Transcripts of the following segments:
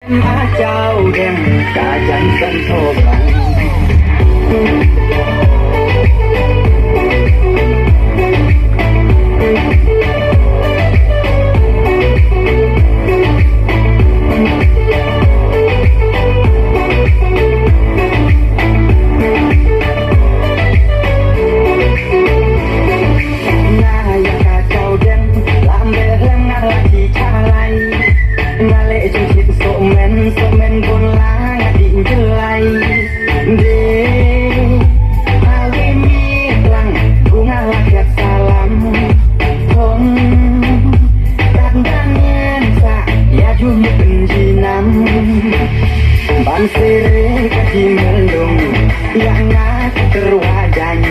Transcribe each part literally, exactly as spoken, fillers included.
A Jaw Deng, ka jaiñ sem phoh brang. Nga ïa ka Jaw Deng, lam beh lem nga la ki chalai. Nga leh jingtip sohmen, sohmen bun la nga dih jyllai. De, hawi mi tlang, bu nga la khet salam. Thong, tat ban ïen sa, ïa ju mi pynjinam. Ban sere ka jingmyllung, ïa nga ka tyrwa jaiñ.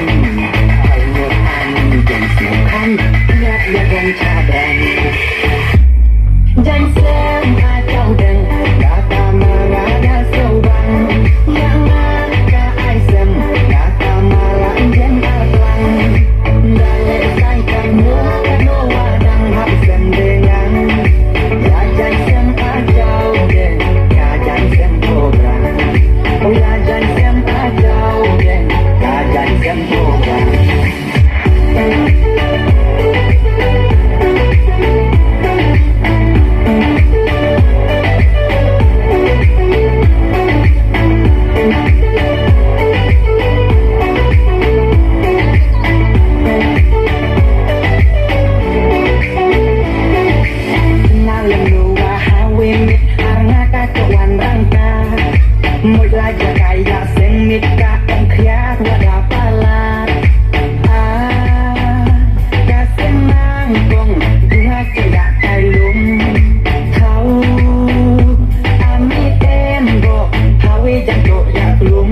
Ai mo an jaiñ sngewkhan, ïa ïa jaiñ chadang. Jaiñ sem a Jaw Deng, kata ma nga da sngewbang. Ïa nga ka ai sem, kata ma la jaiñ artlang. Da leh kai kano kano wa dang hap sem dei ngan. Ïa jaiñ sem a Jaw Deng, ka jaiñ sem phoh brang. Oh ïa jaiñ sem a Jaw Deng, ka jaiñ sem phoh brang. Naleng luwa hawi mit ar nga ka to wan rangka. Mut la jaka ïa seng mit ka ong khriat wa da palat. Ah, ka seng nang kong bunga ki ïa kai lum. Thau, ami tem bo, hawi jang to ïa lum.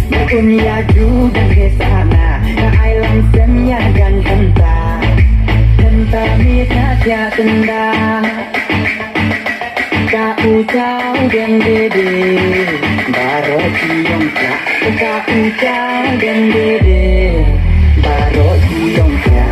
Ba un ïa ju dang he sana, ka ai lang sem ïa jang henta. Henta mit na tia tenda. Ka u Jaw Deng dede, baroh ki ong ka. Ka u Jaw Deng dede, baroh ki ong ka.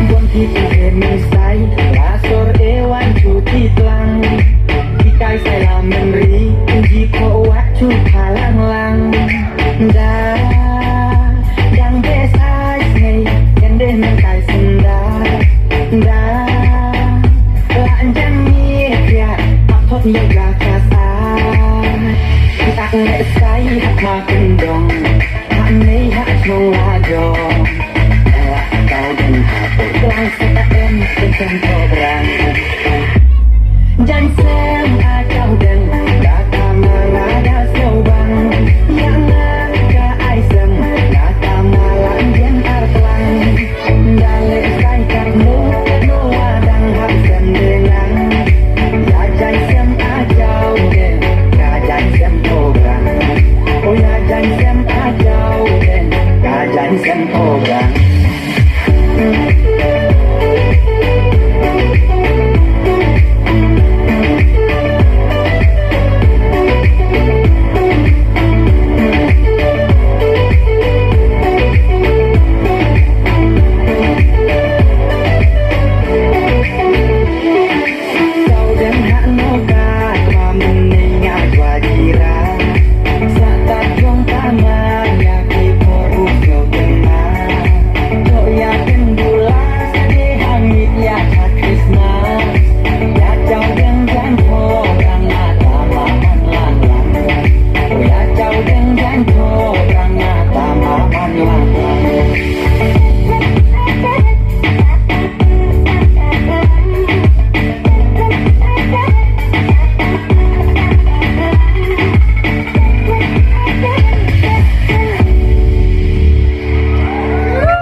Bun ki pynrem sai, la sor e wan shu ki tlang. Ki kai sai la mynri, ki ji ko wat shu phalang lang. Da, dang be sai snei, ken de men kai senda. Da, la jang ni kia, ap thot ye ga ka sa. Ki ak ne sai hak ma kendong. Ha nei ha chnong la jong. Ela kau dang ha por lang sa ta em, ken ken